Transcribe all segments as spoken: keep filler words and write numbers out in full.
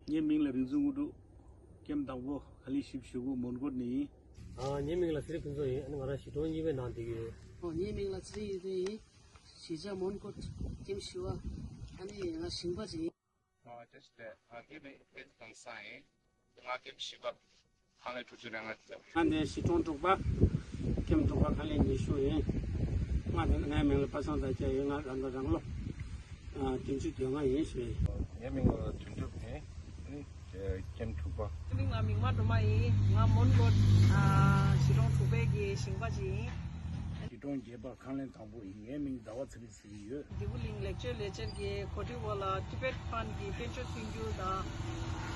ངའི་མིང་ལ་རིག་འཛིན་དངོས་གྲུབ། ཀེམ་དང་པོ་ག་ལེ་ཞིབ་ཞུ་གུ་མོན་གྷོ་ནས་ཡིན། ཨ། ངའི་མིང་ལ་ཚེ་རིང་ཕུན་ཚོགས་ཡིན། ཨ་ནི་ང་རང་གཞིས་གྲོང་གཉིས་པའི་ནང་བསྡད་ཀྱི་ཡོད། ཨོ། ངའི་མིང་ལ་ཚེ་རིང་ཡེ་ཤེས་ཡིན། གཞིས་ཆགས་མོན་གྷོ། ཀེམ་བཞི་པ། ཨ་ནི་ང་ཞིང་པ་ཅིག་ཡིན། ཨ། བཀྲ་ཤིས་བདེ་ལེགས། ཨ། ངའི་མིང་བསྟན་འཛིན་དྭངས་གཙང་ཡིན། ང་ཀེམ་བཞི་པ། ཁང་ལས་དྲུག་ཅུ་རེ་ལྔ་ལ་ཡོད། ང་འདིར་གཞིས་གྲོང་དྲུག་པ། ཀེམ་དྲུག་པ་ཁང་ལས་ཉི་ཤུ་ཡིན། ང་འདི་ངའི་མིང་ལ་པ་སངས་དར་རྒྱས་ཡིན། ང་རང་ད་རང་ལོ་ཨ་བདུན་ཅུ་དོན་ལྔ་ཡིན་ཞུ་ཡིན། ངའི་མིང་ལ་དོན་གྲུབ་ཡིན། ཨ་ནི་ཀེམ་དྲུག་པ། ངའི་མིང་ལ་མིག་དམར་སྒྲོལ་མ་ཡིན། ང་མོན་གྷོ་ཨ་གཞིས་གྲོང་དྲུག་པའི་གི་ཞིང་པ་ཅིག་ཡིན། གཞིས་གྲོང་བརྒྱད་པ་ཁང་ལས་དང་པོ་ཡིན། ངའི་མིང་ཟླ་བ་ཚེ་རིང་ཟེར་གྱི་ཡོད། འདི་བུ་གླིང་ལེགས་བཅོས་ལས་འཆར་གྱི་གོ་སྒྲིག་འོག་ལ་ཊི་བེཊ་ཕན་གྱི་དཔལ་འབྱོར་མཐུན་འགྱུར་དང་།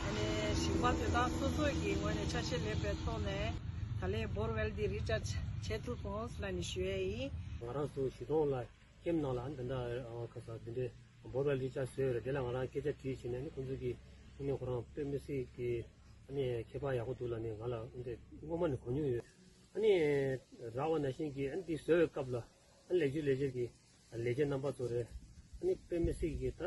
ཨ་ནི་ཞིང་པ་དོན་དག་སོ་སོ་གི་ངོས་ནས་ཆ་ཤས་ལེན་པའི་ཐོག་ནས་ད་ལན་བོར་ཝེལ་འདི་རི་ཅར་ཇི་བྱེད་ཐུབ་སོང་ལབ་ནས་ཞུ་ཡས་ཡིན། ང་རང་ཚོ་གཞིས་གྲོང་ལ་ཀེམ་ནང་ལ་འདི་འདྲ་ཨ་ག་ས་འདི་འདྲའི་བོར་ཝེལ་རི་ཅར་ཇི་བཟོས་ཡོད་རེད། དེ་ལ་ང་རང་སྐད་ཆ་དྲིས་བྱས་ནས་ནི་ཁོང་ཚོ་གིས་ཨ་ནི་ཁོ་རང་དཔེ་མི་སྲིད་ཀྱི་ཨ་ནི་ཁྱད་པར་ཡག་པོ་འདུག་ལབ་ནས་ང་ལ་འདི་སྔོན་མ་ནས་གོ་མྱོང་ཡོད། ཨ་ནི་རག་པ་ནང་བཞིན་གྱི་ཨ་ནི་འདི་བཟོ་བའི་སྐབས་ལ་ཨ་ནི་ལེགས་བཅོས་ལས་འཆར་གྱི་ལས་བྱེད་རྣམ་པ་ཚོ་རེད། ཨ་ནི་དཔེ་མི་སྲིད་ཀྱི་ད་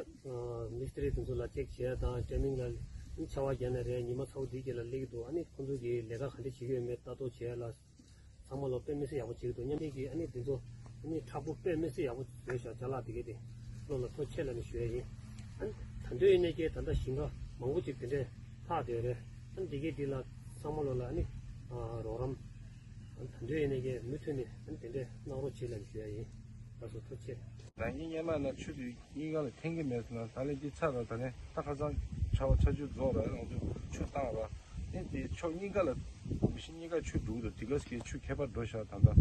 མི་སི་ཏྲི་དེ་ཚོ་ལ་ཅེག་བྱེད་ཡ་དང་ཊེ་མིང་ལ་ཨ་ནི་ཆར་པ་བརྒྱབ་ནས་རེད། ཉི་མ་ཚ་པོ་འདི་གྱད་ལ་སླེབས་ཀྱི་འདུག་ཨ་ནི་ཁོང་ཚོ་གིས་ལས་ཀ་ག་འདྲ་བྱེད་ཀྱི་ཡོད་མེད་ལྟ་རྟོག་བྱེད་ཡ་ལ་ཚང་མ་ལོ་དཔེ་མི་སྲིད་ཡག་པོ་བྱེད་ཀྱི་འདུག་མཉམ་ལས་ཀྱི་ཨ་ནི་དེ་ཚོ་ཨ་ནི་མཁྲེགས་པོ་དཔེ་མི་སྲིད་ཡག་པོ་བཟོས་ཤག་ཅ་ལག་དེ་གྱད་དེ་བློ་ལ་ཐུགས་རྗེ་ཆེ་ལབ་ནས་ཞུ་ཡ་ཡིན། ཨ་ནི་ད་འདོད་ཡིན་ནས་ཀྱི་ད་ལྟ་ཞིང་ཁ་མང་པོ་ཅིག་དེ་འདྲས་ལྷག་བསྡད་ཡོད་རེད། ཨ་ནི་དེ་གྱད་དེ་ལ་ཚང་མ་ལོ་ལ་ཨ་ནི་ཨ་རོགས་རམ། ཨ་ནི་ད་འདོད་ཡིན་ནས་ཀྱི་མུ་མཐུད་ནས་ཨ་ནི་དེ་འདྲས་གནང་རོགས་བྱེད་ལབ་ནས་ཞུ་ཡ་ཡིན། ལགས་སོ། ཐུགས་རྗེ་ཆེ། ན་ནིང་སྔོན་མ་ན་ཆུ་དེ་གཉིས་ཀ་ལ་འཐེན་གྱི་མེད་ཟེར་ན་ད་ལན་འདི་ཚར་ར། ད་ལན་ད་ཁ་སང་ཆར་པ་ཆར་ཆུ་རྫོགས་ར། ང་ཚོ་ཆུ་བཏང་ར། ཨ་ནི་དེ་ཕྱོགས་གཉིས་ཀ་ལ་མི་ཤིན་གཉིས་ཀ་ཆུ་འགྲོ་གི་འདུག་དེ་ག་སྐད་ཆུ་ཁྱད་པར་འགྲོ་ཤག་ད་ལྟ་ཨ་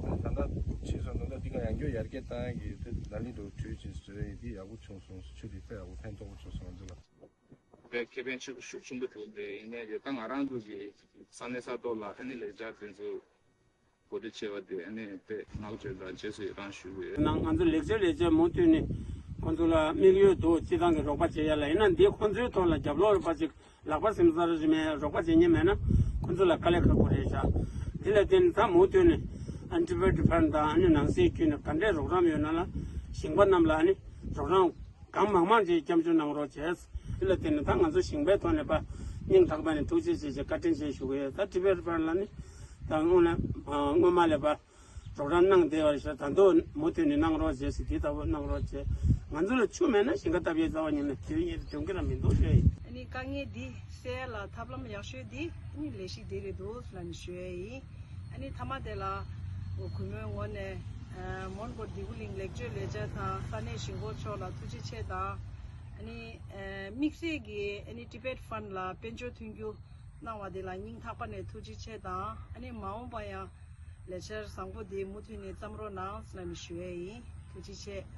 ནི་ད་ལྟ་ཕྱིན་སོང་། ད་ལྟ་འདི་ག་ཡང་བསྐྱར་ཡར་རྒྱས་བཏང་གི་དེ་ལ་ལི་འགྲོ་དུས་ཕྱིན་སོང་། རེད། འདི་ཡག་པོ་བྱུང་སོང་། ཆུ་དེ་དཔེ་ཡག་པོ་ཕན་ཐོགས་པོ་བྱུང་སོང་ང་ཚོ་ལ། དཔེ་ཁེ་ཕན་ཤུགས་ཤུགས་ཆེན་པོ་ཐོགས་ཏེ་ཡིན་ནའི་ད་ང་རང་ཚོ་གི་ས་གནས་ས་ཐོག་ལ་ཨ་ནི་ལས་འཆར་དེ་ཚོ་གོ་སྒྲིག་བྱས་པ་དེ་ཨ་ནི་དཔེ་བསྔགས་བརྗོད་དང་རྗེས་སུ་ཡི་རང་ཞུ་གི་ཡོད། ནང་ང་ཚོ་ལེགས་བཅོས་ལས་བྱེད་མུ་མཐུད་ནས་ཁོང་ཚོ་ལ་དམིགས་ཡུལ་འདུག་སྤྱི་བཏང་གི་རོགས་པ་བྱེད་ཡ་ལ། ཡིན་ན་འདི་ཁོང་ཚོའི་ཐོག་ལ་རྒྱབ་ལོགས་རོགས་པ་ཅིག་ལག་པ་སེམས་ས་ར་རི་མེད་རོགས་པ་བྱེད་མཁན་མེད་ན་ཁོང་ཚོ་ལ་དཀའ་ལས་ཁག་པོ་རེད་ཤག་དེ་ལ་བརྟེན་ནས་ད་མུ་མཐུད་ནས་ཨ་ནི་ཊི་བེཊ་ཕན་དང་ཨ་ནི་ནང་སྲིད་བརྒྱུད་ནས་ག་འདྲས་རོགས་རམ་ཡོད་ན་ལ་ཞིང་པ་རྣམས་ལ་ཨ་ནི་རོགས་རམ་གང་མང་མང་ཅིག་སྐྱབས་བཅོལ་གནང་རོགས་བྱས། དེ་ལ་བརྟེན་ནས་ད་ང་ཚོ་ཞིང་པའི་ཐོག་ནས་ཕར་སྙིང་ཐག་པ་ནས་ཐུགས་རྗེ་ཆེ་ཞེས་བཀའ་དྲིན་ཆེ་ཞུ་གི་ཡོད། ད་ཊི་བེཊ་ཕན་ལ་ནི་ད་སྔོན་ལ་སྔོན་མ་ལས་ཕར་རོགས་རམ་གནང་བསྡད་པ་རེད་ཤག་ད་དུང་མུ་མཐུད་ནས་གནང་རོགས་བྱས་ཟེར། དེ་ལྟ་བུ་གནང་རོགས་བྱས། ང་ཚོ་ལ་ཆུ་མེད་ན་ཞིང་ཁ་བཏབ་ཡས་རྩ་བ་ཉིད་ནས་དུས་ཡུན་ཐུང་གི་ར་མི་འདུག་ཞུ་ཡ་ཡིན། ཨ་ནི་དཀའ་ངལ་འདི་སེལ་ཡ་ལ་ཐབས་ལམ་ཡག་ཤོས་འདི་ཨ་ནི་ལས་གཞི་འདི་རེད་འདུག་ལབ་ནས་ཞུ་ཡ་ཡིན། ཨ་ནི་མཐའ་མ་དེ་ལ་གུས་མོའི་ངོས་ནས་ཨ་མོན་གྷོ་འདི་བུ་གླིང་ལེགས་བཅོས་ལས་འཆར་དང་ས་གནས་ཞིང་འབྲོག་ཚོ་ལ་ཐུགས་རྗེ་ཆེ་དང་། ཨ་ནི་ཨ་དམིགས་བསལ་གྱིས་ཨ་ནི་ཊི་བེཊ་ཕན་ལ་དཔལ་འབྱོར་མཐུན་འགྱུར་གནང་བ་དེ་ལ་སྙིང་ཐག་པ་ནས་ཐུགས་རྗེ་ཆེ་དང་། ཨ་ནི་མ་འོངས་པ་ཡང་ལས་འཆར་བཟང་པོ་འདི་མུ་མཐུད་ནས་བརྩམ་རོགས་གནང་ལབ་ནས་ཞུ་ཡ་ཡིན། ཐུགས་རྗེ་ཆེ།